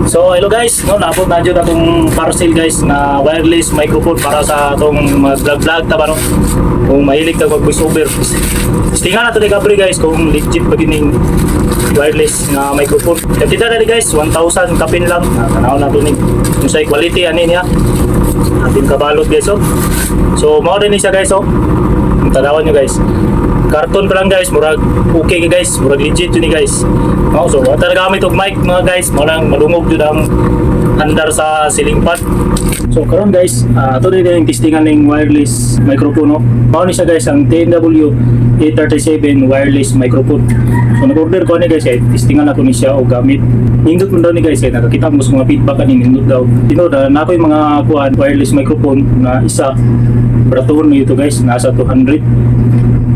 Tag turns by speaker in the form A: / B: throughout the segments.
A: So hello guys, no, naabot na jud atong parcel, guys, na wireless microphone para sa atong mga vlog vlog ta ba, no? Kung mahilig ka mag voice over. Testingan nato ni Gabri, guys, kung legit ba gining wireless nga microphone. Kita na ni guys, 1,000 kapin lang. Ah, tanaw na to ni. Kung sa quality ani niya. Ating kabalot, guys, oh. So mao din ni siya, guys, oh. Tanawan nyo, guys. Karton pa lang, guys, murag okay ka, guys, murag legit yun ni, guys. No, so wala talaga gamit og mic, mga guys, mo lang malungog jud ang andar sa ceiling fan. So karon guys, ato din yung testingan ning wireless microphone, no. Mao ni siya, guys, ang TNW A37 wireless microphone. So nag-order ko ani, guys, kay testingan ako ni siya og gamit. Nindot man daw ni, guys, kay nakakita mo sa mga feedback ani, nindot daw. Tinuod na ako yung mga kuan wireless microphone na isa baratuhon ni ito, guys, nasa 200.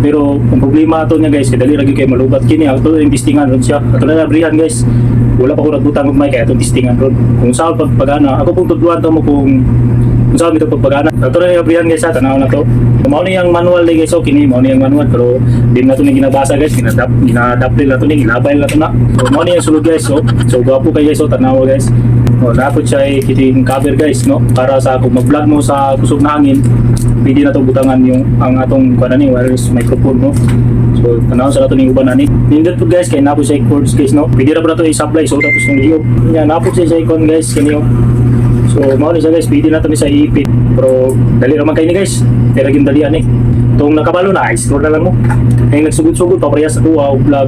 A: Pero ang problema ato niya, guys, kay dali ra gyud kay malubat kini. Ato yung testingan ron siya. Ato na abrihan, guys. Wala pa ko nagbutang og mic kay atong testingan ron. Kung saan pagpagana, ako pong tudluan to mo kung saan ito pagpagana. Ato na yung abrihan, guys, ha, tanaw na to. Mao ni ang manual ni, guys, so kini mao ni ang manual pero di na to ni ginabasa, guys, ginadap ginadaplil na to ni, ginabay na to na. So mao ni ang sulod, guys, so so gwapo kay, guys, so tanaw, guys. Oh, dapat siya ay kiting cover, guys, no, para sa kung mag-vlog mo sa kusog na hangin, pwede na to butangan yung ang atong kuan ani wireless microphone, no. So tanaw sa ato ning uban ani. Nindot po, guys, kay napo siya cords, guys, no. Pwede ra ba to i-supply, so tapos ng liyo. Nya napo siya sa icon, guys, kini oh. So mao ni siya, guys, pwede na to ni sa iipit. Pero dali ra man kay ni, guys. Pero gyud dali ani. Tong nakabalo na, i-scroll na lang mo. Kay nagsugod-sugod pa parehas sa kuha og vlog.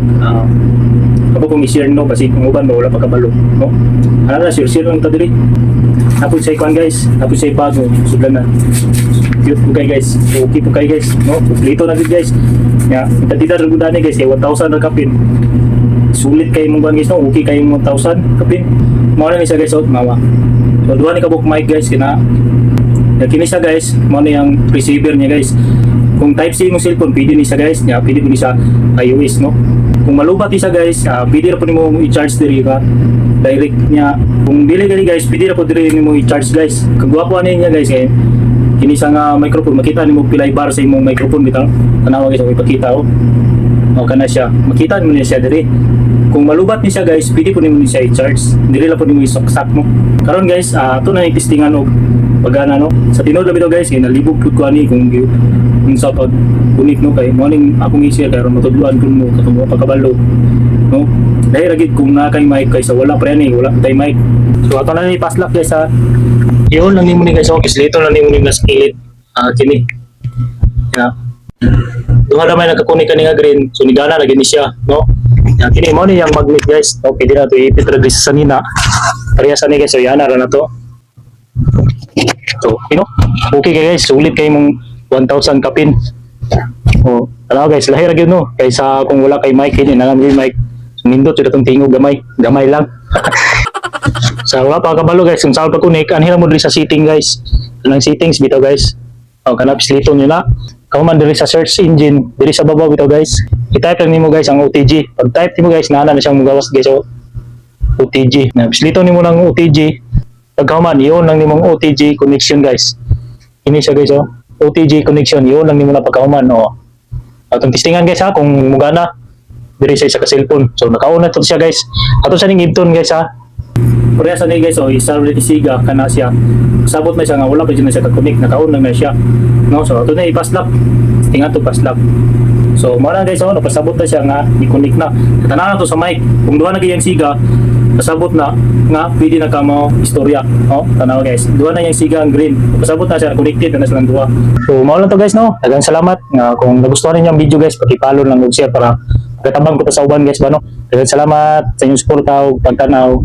A: Ako kung i-share, no, kasi kung uban ba wala pa kabalo, no. Ano na, share share lang ta diri. Tapos sa icon, guys, tapos sa bago, sudlan na. Cute po kay, guys. Okay po kay, guys, no. Kompleto na gid, guys. Ya, kita ra gud ani, guys, kay 1,000 ra kapin. Sulit kay mong kuan, guys, no. Okay kay 1,000 kapin. Mao na ni siya, guys, oh, mawa. So duha ni kabuk mic, guys, kina. Ya, kini siya, guys, mao ni ang receiver niya, guys. Kung type C mo cellphone, pwede ni siya, guys, nya pwede po ni sa iOS, no. Kung malubat ni siya, guys, pwede ra po nimo i-charge diri ka direct niya. Kung dili gani, guys, pwede ra po diri nimo i-charge, guys. Kagwapo ani niya, guys, kay kini sa nga microphone makita nimo pilay bar sa imong microphone bitaw. Tanawa, guys, ako ipakita oh. O kana siya. Makita mo niya siya diri. Kung malubat ni siya, guys, pwede po nimo ni siya i-charge. Dili lang po nimo isaksak mo. Karon guys, ato na yung testingan og pagana, no. Sa tinuod lang bitaw, guys, kay nalibog pud ko ani kung sa pag punit, no, kay mo ning akong i-share kay aron matudloan kun mo katong wa pagkabalo, no. Dahil ra gid kung naa kay mic kaysa wala pre ani, wala tay mic. So ato na ni paslak, guys, ha. Yun lang nimo ni, guys, oh, kislito lang nimo ni nas kilid. Ah, kini. Ya. Duha na may nagkakunik kani nga green, so nigana na gini siya, no. Ya, kini mo ni yang magnet, guys. Okay, di na to ipit ra sa sanina. Pareha sa ni, guys, so yana ra na to. So, okay kay, guys, sulit kay mong 1,000 kapin. Oh, ano guys, lahi ra gyud, no. Kaysa kung wala kay mic kini, na lang mic. So, nindot jud atong tingog gamay, gamay lang. Sa wala pa kabalo, guys, kung saan pa kunik, anhi mo diri sa setting, guys. Anang settings bitaw, guys. Oh, kanap slito nyo na. Kauman diri sa search engine, diri sa babaw bitaw, guys. I-type lang nimo, guys, ang OTG. Pag type nimo, guys, naa na siyang mugawas, guys, oh. OTG. Na slito nimo ng OTG. Pagkahuman, yun lang nimong OTG connection, guys. Ini siya, guys, oh. OTG connection, yun lang nimo na pagkahuman, oh. Atong testingan, guys, ha, kung mugana diri sa isa ka cellphone. So nakauna to siya, guys. Ato sa ning ibton, guys, ha. Pareha sa ni, guys, oh, isa rin siga kana siya. Sabot na siya nga wala pa jud na siya ka-connect, nakaon lang na siya. No, so ato na ipaslak. Tinga to paslak. So mo na, guys, oh, napasabot na siya nga i-connect na. Tanaw na to sa mic. Kung duha na kayang siga, pasabot na nga pwede na ka mo istorya. Oh, tanaw, guys. Duha na yung siga ang green. Pasabot na siya, connected na silang duha. So mao lang to, guys, no. Daghang salamat nga kung nagustuhan ninyo ang video, guys, paki-follow lang ug share para katabang ko pa sa uban, guys, ba, no. Daghang salamat sa inyong suporta ug pagtanaw.